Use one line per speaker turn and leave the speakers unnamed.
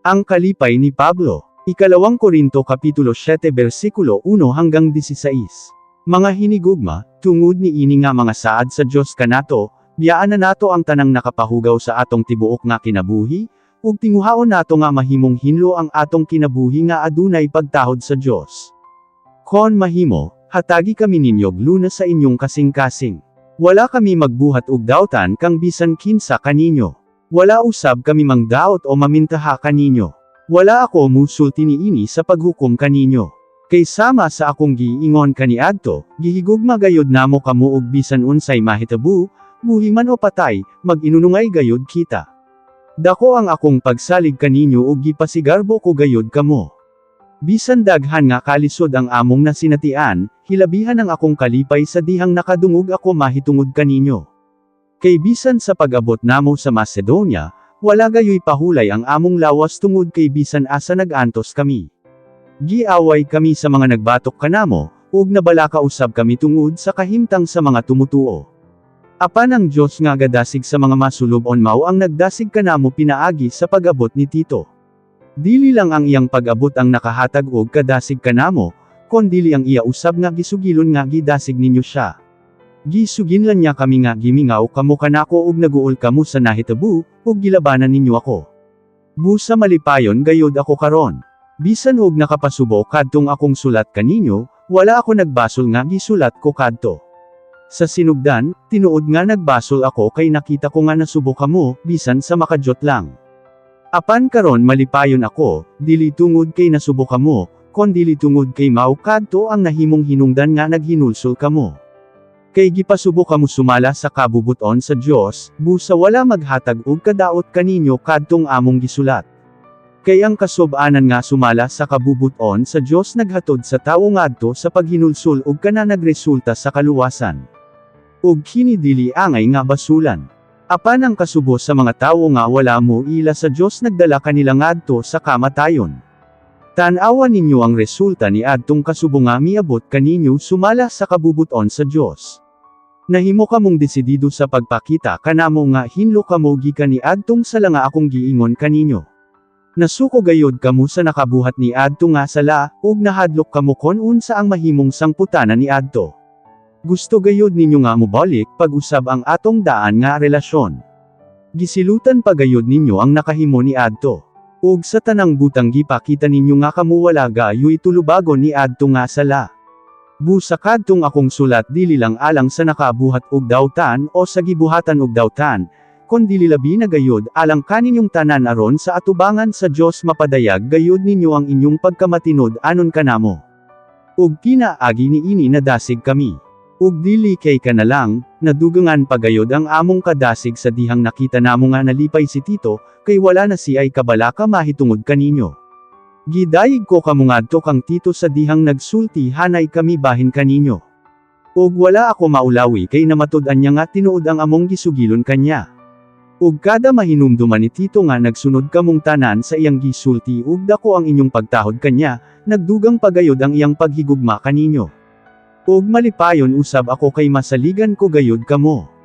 Ang kalipay ni Pablo. Ikalawang Korinto Kapitulo 7 versikulo 1 hanggang 16. Mga hinigugma, tungod ni ini nga mga saad sa Dios kanato, biyaan na nato ang tanang nakapahugaw sa atong tibuok nga kinabuhi, ug tinguhaon nato nga mahimong hinlo ang atong kinabuhi nga adunay pagtahod sa Dios. Kon mahimo, hatagi kami ninyog lunas sa inyong kasing-kasing. Wala kami magbuhat og dautan kang bisan kinsa kaninyo. Wala usab kami mangdaot o mamintaha kaninyo. Wala ako musulti niini sa paghukom kaninyo. Kay sama sa akong giingon kaniadto, gihigugma gayud namo kamo og bisan unsay mahitabo, buhi man o patay, mag-inunungay gayud kita. Dako ang akong pagsalig kaninyo ug gipasigarbo ko gayud kamo. Bisan daghan nga kalisod ang among nasinatian, hilabihan ang akong kalipay sa dihang nakadungog ako mahitungod kaninyo. Kay bisan sa pag-abot namo sa Macedonia, wala gayoy pahulay ang among lawas tungod kay bisan asa nag-antos kami. Giaway kami sa mga nagbatok kanamo, ug nabalaka usab kami tungod sa kahimtang sa mga tumutuo. Apan ang Dios nga gadasig sa mga masulub-on mao ang nagdasig kanamo pinaagi sa pag-abot ni Tito. Dili lang ang iyang pag-abot ang nakahatag og kadasig kanamo, kondili ang iya usab nga gisugilon nga gidasig ninyo siya. Gisuginlan niya kami nga gimingaw kamo kanako ug naguol kamo sa nahitabo, ug gilabanan ninyo ako. Busa malipayon gayud ako karon. Bisan og nakapasubo kadtong akong sulat kaninyo, wala ako nagbasol nga gisulat ko kadto. Sa sinugdan, tinuod nga nagbasol ako kay nakita ko nga nasubo kamo, bisan sa makadyot lang. Apan karon malipayon ako, dili tungod kay nasubo kamo, kondili tungod kay mao kadto ang nahimong hinungdan nga naghinulsol kamo. Kay gipasubo kamo sumala sa kabubuton sa Dios, busa wala maghatag og kadaot kaninyo kadtong among gisulat. Kay ang kasub-anan nga sumala sa kabubuton sa Dios naghatod sa tawo ngadto sa paghinulsol ug kana nagresulta sa kaluwasan. Ug kini dili angay nga basulan. Apan ang kasubo sa mga tawo nga wala mo ila sa Dios nagdala kanila ngadto sa kamatayon. Tan-awa ninyo ang resulta ni adtong kasubo nga miabot kaninyo sumala sa kabubuton sa Dios. Nahimo kamong desidido sa pagpakita kanamo nga hinlo kamo gikan ni adtong sala nga akong giingon kaninyo. Nasuko gayod kamo sa nakabuhat ni adto nga sala, ug nahadlok kamo kon unsa ang mahimong sangputanan ni adto. Gusto gayod ninyo nga mobalik pag-usab ang atong daan nga relasyon. Gisilutan pa gayod ninyo ang nakahimo ni adto. Ug sa tanang butang gipakita ninyo nga kamo wala gayoy tulubagon ni adto nga sala. Busa kadtong akong sulat dili lang alang sa nakabuhat og dautan o sa gibuhatan og dautan, kondili labi na gayod alang kaninyong tanan aron sa atubangan sa Dios mapadayag gayod ninyo ang inyong pagkamatinod anon kanamo. Ug pinaagi niini nadasig kami. Ug dili kay kana lang, nadugangan pa gayod ang among kadasig sa dihang nakita namo nga nalipay si Tito, kay wala na siya'y kabalaka mahitungod kaninyo. Gidayeg ko kamo ngadto kang Tito sa dihang nagsulti hanay kami bahin kaninyo. Ug wala ako maulawi kay namatud-an niya nga tinuod ang among gisugilon kanya. Ug kada mahinumduman ni Tito nga nagsunod kamong tanan sa iyang gisulti ug dako ang inyong pagtahod kanya, nagdugang pagayod ang iyang paghigugma kaninyo. Ug malipayon usab ako kay masaligan ko gayud kamo.